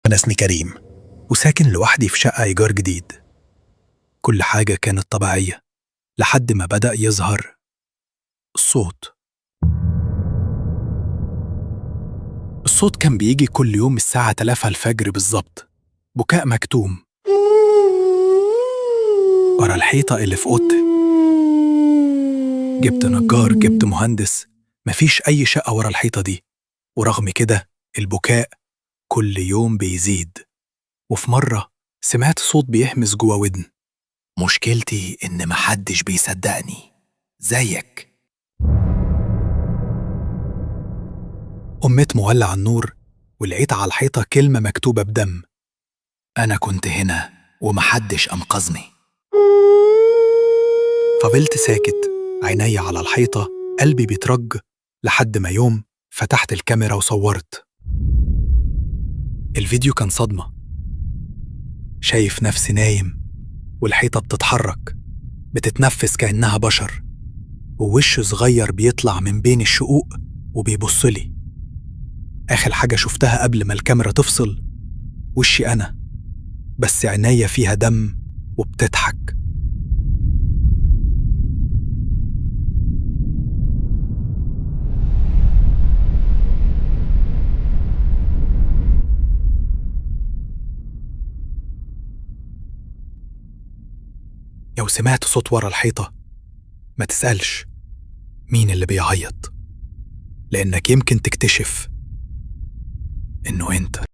أنا اسمي كريم وساكن لوحدي في شقة إيجار جديد. كل حاجة كانت طبيعية لحد ما بدأ يظهر الصوت. الصوت كان بيجي كل يوم الساعة 3 الفجر بالظبط، بكاء مكتوم ورا الحيطة اللي في أوضتي. جبت نجار، جبت مهندس، مفيش أي شقة ورا الحيطة دي، ورغم كده البكاء كل يوم بيزيد. وفي مرة سمعت صوت بيهمس جوا ودن: مشكلتي إن محدش بيصدقني زيك. قمت مولع النور ولقيت على الحيطة كلمة مكتوبة بدم: أنا كنت هنا ومحدش أنقذني. فضلت ساكت، عيني على الحيطة، قلبي بيترج، لحد ما يوم فتحت الكاميرا وصورت. الفيديو كان صدمة. شايف نفسي نايم والحيطة بتتحرك، بتتنفس كأنها بشر، ووش صغير بيطلع من بين الشقوق وبيبصلي. آخر حاجة شفتها قبل ما الكاميرا تفصل وشي أنا، بس عينيا فيها دم وبتضحك. لو سمعت صوت ورا الحيطة ما تسألش مين اللي بيعيط، لأنك يمكن تكتشف إنه أنت.